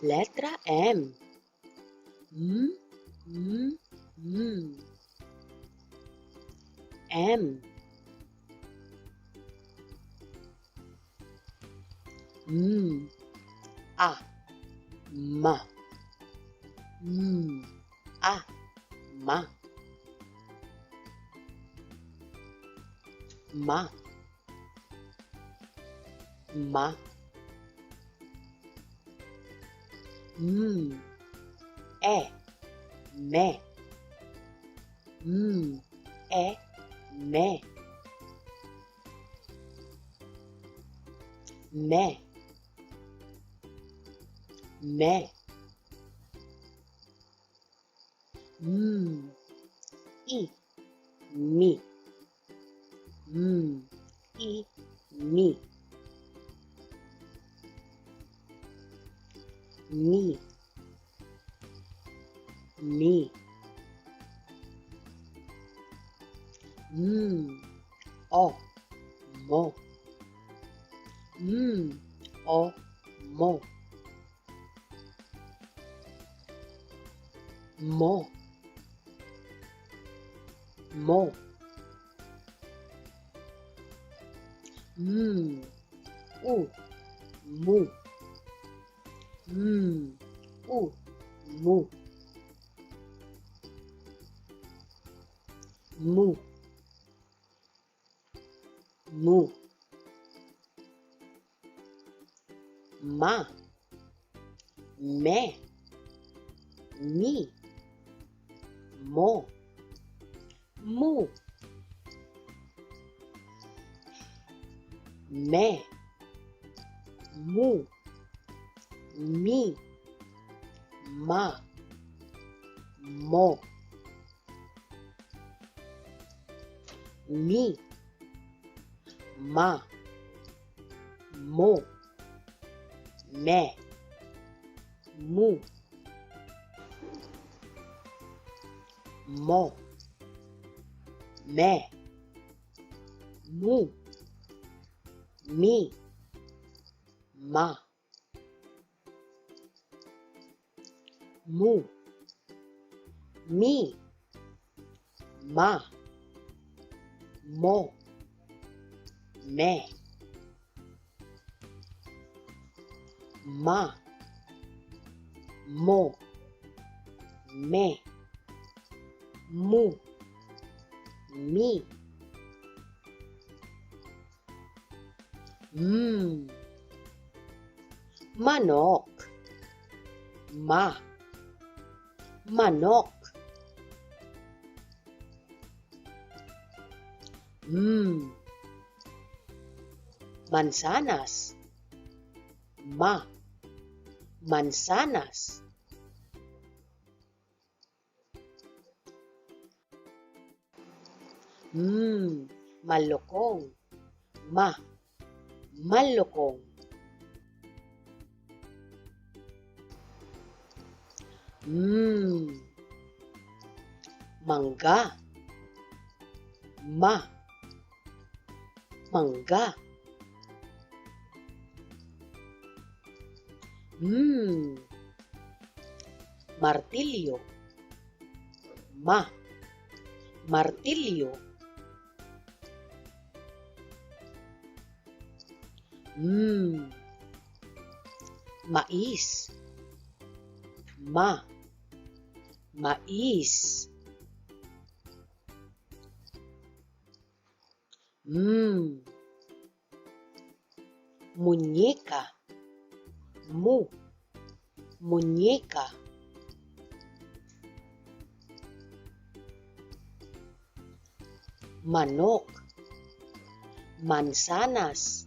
Letra M. M, M, M. M. M. A. Ma. M. A. Ma. Ma. Ma. M. E. Me. M. E. Me. Me. Me. M. I. Mi. M. I. Mi. Mi. Mi. M. O. Mo. M. O. Mo. Mo. Mo. M. U. Mu. M. U. Mu. Mu. Mu. Ma. Me. Mi. Mo. Mu. Me. Mu. Mi. Ma. Mo. Mi. Ma. Mo. Me. Mu. Mo. Me. Mu. Mi. Ma. Mu. Mi. Ma. Mo. Me. Ma. Mo. Me. Mu. Mi. M. Manok. Ma. Manok. M. Mansanas. Ma. Mansanas. M. Malokong. Ma. Malokong. M. Mangga. Ma. Mangga. M. Martilyo. Ma. Martilyo. M. Mais. Ma. Mais. M. Muñeca. Mu. Muñeca. Manok. Mansanas.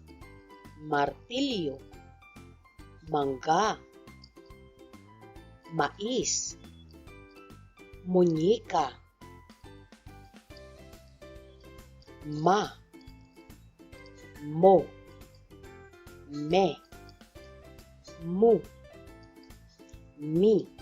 Martilyo. Mangga. Mais. Muñeca. Ma. Mo. Me. Mu. Mi.